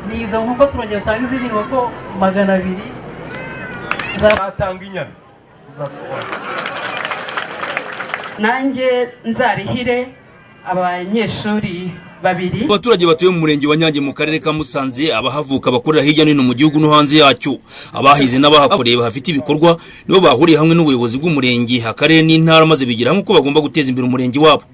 Ni izo nkoko, turongera dutanga izindi nkoko 200. Atanga inyana. Nanjye nzarihire abanyeshuri babiri. Abaturage batuye mu murenge wa Nyange mu karere ka Musanze, abahavuka, bakorera hirya no hino mu gihugu no hanze yacyo, abahize n'abahakoreye bahafite ibikorwa, nibo bahuriye hamwe n'ubuyobozi bw'umurenge, akarere n'intara, maze bigira hamwe uko bagomba guteza imbere umurenge wabo.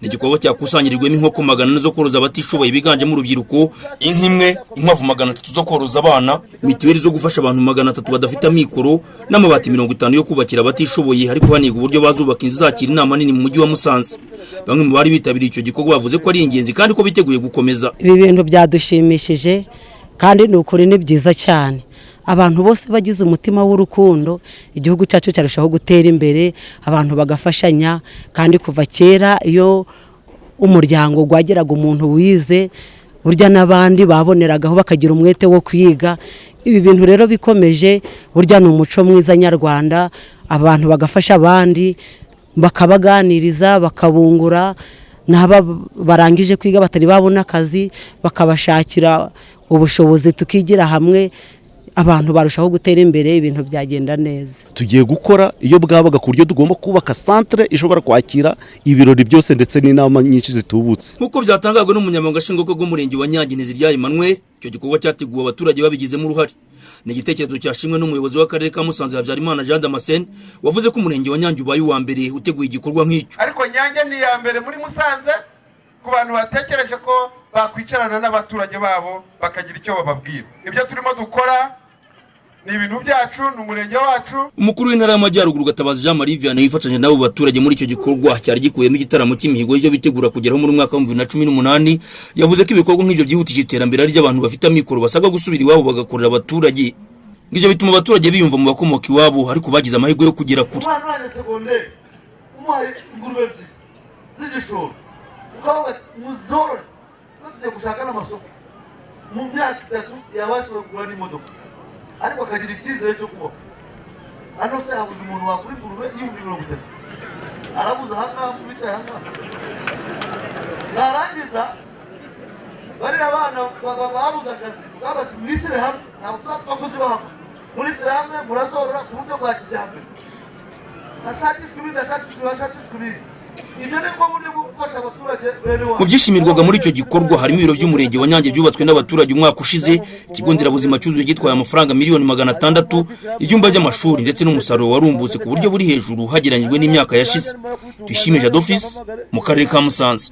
Ni igikorwa cyakusanyirijwemo inkoko 400 zo koroza abatishoboye biganjemo urubyiruko, inka imwe, inkwavu 300 zo koroza abana, mituweli zo gufasha abantu 300 badafite amikoro, n'amabati 50 yo kubakira abatishoboye, ariko hanigwa uburyo bazubaka inzu izakira inama nini mu mujyi wa Musanze. Bamwe mu bari bitabiriye icyo gikorwa bavuze ko ari ingenzi kandi ko biteguye gukomeza. Ibi bintu byadushimishije kandi ni ukuri ni byiza cyane. Abantu bose bagize umutima w'urukundo, igihugu cyacu cyarushaho gutera imbere, abantu bagafashanya. Kandi kuva kera iyo umuryango wageraga umuntu wize, burya n'abandi baboneragaho bakagira umwete wo kwiga. Ibi bintu rero bikomeje, burya ni umuco mwiza nyarwanda, abantu bagafasha abandi, bakabaganiriza, bakabungura n'aba barangije kwiga batari babona akazi, bakabashakira ubushobozi, tukigira hamwe, abantu barushaho gutera imbere, ibintu byagenda neza. Tugiye gukora iyo bwabaga ku buryo tugomba kubaka santere ishobora kwakira ibirori byose ndetse n'inama nyinshi zitubutse. Nk'uko byatangajwe n'umunyamabanga nshingwabikorwa w'umurenge wa Nyange, Nteziryayo Emmanuel, icyo gikorwa cyateguwe abaturage babigizemo uruhare. Ni igitekerezo cyashimwe n'umuyobozi w'akarere ka Musanze, Habyarimana Jean Damascene, wavuze ko umurenge wa Nyange ubaye uwa mbere uteguye igikorwa nk'icyo. Ariko Nyange ni iya mbere muri Musanze ku bantu batekereje ko bakwicarana n'abaturage babo bakagira icyo bababwira. Ibyo turimo dukora ni ibintu byacu, ni umurenge wacu. Umukuru w'intara y'Amajyaruguru, Gatabazi Jean Marie Vianney, yifatanyije n'abo baturage muri icyo gikorwa cyari gikubiyemo igitaramo cy'imihigo y'ibyo bitegura kugeraho muri mwaka wa 2018. Yavuze ko ibikorwa nk'ibyo byihutisha iterambere ry'abantu bafite amikoro basabwa gusubira iwabo bagakorera abaturage. Ibyo bituma abaturage biyumva mu bakomoka iwabo, ariko bagize amahirwe yo kugera kure. Umwana urangije segonderi, umuhaye ingurube ebyiri z'igishoro, ukavuga ati muzorore, tugiye gushaka n'amasoko, mu myaka 3 yabashije kugura n'imodoka, ariko akagira icyizere cyo kubaho. Hano se habuze umuntu wakura ingurube y'30,000? Arabuze ahangaha bicaye ahangaha? Narangiza bariya bana babuze akazi, bati mwishyire hamwe, ntabwo tuzapfa kuzibaha gusa, murishyire hamwe murazorora ku buryo bwa kijyambere, hashakishwa ibindi, hashakishwa, hashakishwa ibindi. Ibyo ni bwo buryo bwo gufasha abaturage bene wacu. Mu byishimirwaga muri icyo gikorwa harimo ibiro by'umurenge wa Nyange byubatswe n'abaturage umwaka ushize, ikigo nderabuzima cyuzuye gitwaye amafaranga miliyoni 600, ibyumba by'amashuri, ndetse n'umusaruro warumbutse ku buryo buri hejuru hagereranyijwe n'imyaka yashize. Tuyishime Jadofisi, mu karere ka Musanze.